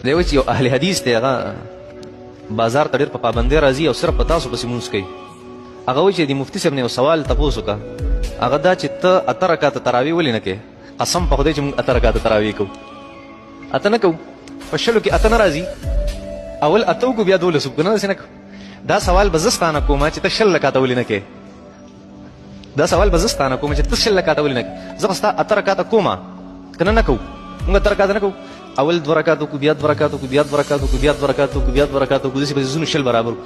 دی وایي چې یو اهل حدیث دی، هغه بازار ته ډېر په پابندۍ راځي او صرف په تاسو پسې مونځ کوي. هغه وایي چې د مفتي صاحب نه یو سوال تپوس وکړه، هغه دا چې ته 8 رکعته تراویح ولې نه کوې؟ قسم په خدای چې موږ 8 رکعته تراویح کوو، 8 نه کوو، په 20 کې 8 نه راځي، اول 8 وکړو بیا 12 وکړو، نه داسې نه کوو. دا سوال به زه ستا نه کوم چې ته 20 رکعته ولې نه کوې؟ دا سوال به زه ستا نه کوم چې ته 20 رکعته ولې نه کوې؟ زه خو ستا 8 رکعته کوم، که نه نه کوو، موږ 8 رکعته نه کوو، اول 2 رکعات وکړو، بیا 2 رکعات وکړو، بیا 2 رکعات وکړو، بیا 2 رکعات وکړو، بیا 2 رکعات وکړو، داسې به ځینو 20 برابر وکړو.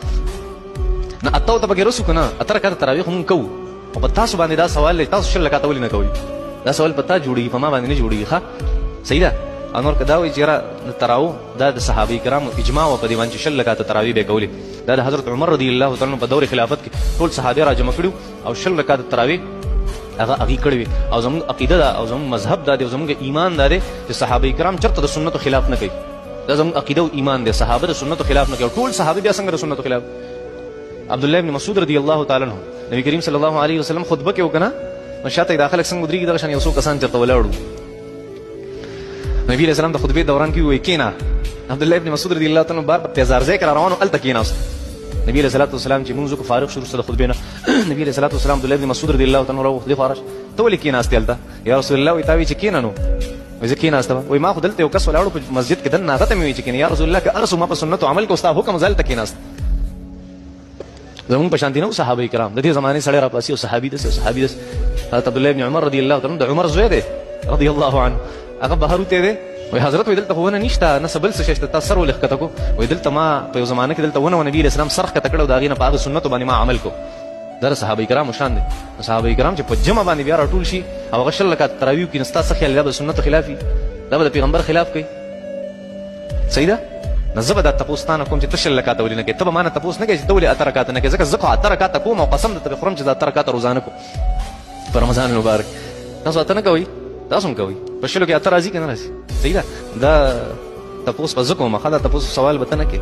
نه 8 ته پکې رسو که نه، 8 رکعته تراویح خو موږ کوو، خو په تاسو باندې دا سوال دی تاسو 20 رکعته ولې نه کوئ؟ دا سوال په تا جوړېږي، په ما باندې نه جوړېږي. ښه صحیح ده. او نور که دا وایي چې یاره د تراو دا د صحابه کرامو اجماع وه په دې باندې چې 20 رکعته تراویح به یې کولې، دا د حضرت عمر رضی الله تعالی عنه په دور خلافت کې ټول صحابه را جمع کړي او 20 رکعته تراویح هغه هغې کړې وې. او زموږ عقیده ده او زموږ مذهب دا دی او زموږ ایمان دا دی چې صحابه کرام چېرته د سنتو خلاف نه کوي، دا زموږ عقیده او ایمان دی. صحابه د سنتو خلاف نه کوي، ټول صحابه بیا څنګه د سنتو خلاف؟ عبد الله بن مسعود رضی الله تعالی عنه نبی کریم صلی الله علیه وسلم خطبه کې وکنه، نو شاته یې دا خلک څنګه ودرېږي، دغه شان یو څو کسان چېرته ولاړ وو. نبی علیه السلام د خطبې دوران کې ووایي کښېنه. عبد الله بن مسعود رضی الله تعالی عنه بار په تیزارځای کې را روان و، هلته کښېناست. نبی علیه الصلاة والسلام چې مونځ وکړو فارغ شو وروسته د خطبې نه، نبی علیه الصلاة والسلام عبد الله بن مسعود رضی الله تعالی عنه راوغوښت، دې خوا راشه، ته ولې کښېناستې هلته؟ یا رسول الله وایي تا وایي چې کښېنه، نو وایي زه کښېناستم. وایي ما خو دلته یو کس ولاړ و په مسجد کې دننه، هغه ته مې وایي چې کښېنه. یا رسول الله که هر څو ما په سنتو عمل کوو، ستا حکم زه هلته کښېناستم. زمونږ په شانتي نه وو صحابه کرام، د دې زمانې سړی راپاڅي او صحابي داسې او صحابي داسې. حضرت عبد الله بن عمر رضی الله تعالی عنه د عمر زوی دی رضی الله عنه، هغه بهر وتی دی، وایي حضرت وایي دلته خو ونه نشته، نه څه بل څه شی شته، تا سر ولې ښکته کړو؟ وایي دلته ما په یو زمانه کې دلته ونه وه، نبي علیه السلام سر ښکته کړی او د هغې نه په هغه سنتو باندې ما عمل کو. دا د صحابه کرامو شان دی. نو صحابه کرام چې په جمع باندې بیا راټول شي او هغه 20 رکعته تراویح وکړي، نو ستا څه خیال دی؟ دا به د سنتو خلاف وي، دا به د پیغمبر خلاف کوي. صحیح ده؟ نو زه به دا تپوس تا نه کوم چې ته 20 رکعته ولې نه کوې، ته به ما نه تپوس نه کوې چې ته ولې 8 رکعته نه کوې، ځکه زه خو 8 رکعته کوم او قسم درته خورم چې زه 8 رکعته روزانه کوم په رمضان المبارک. تاسو 8 نه کوئ؟ تاسو هم کوئ. په 20 کې 8 راځي که نه راځي؟ صحیح ده. دا تپوس به زه کوم، ښه دا تپوس سوال به ته نه کوې.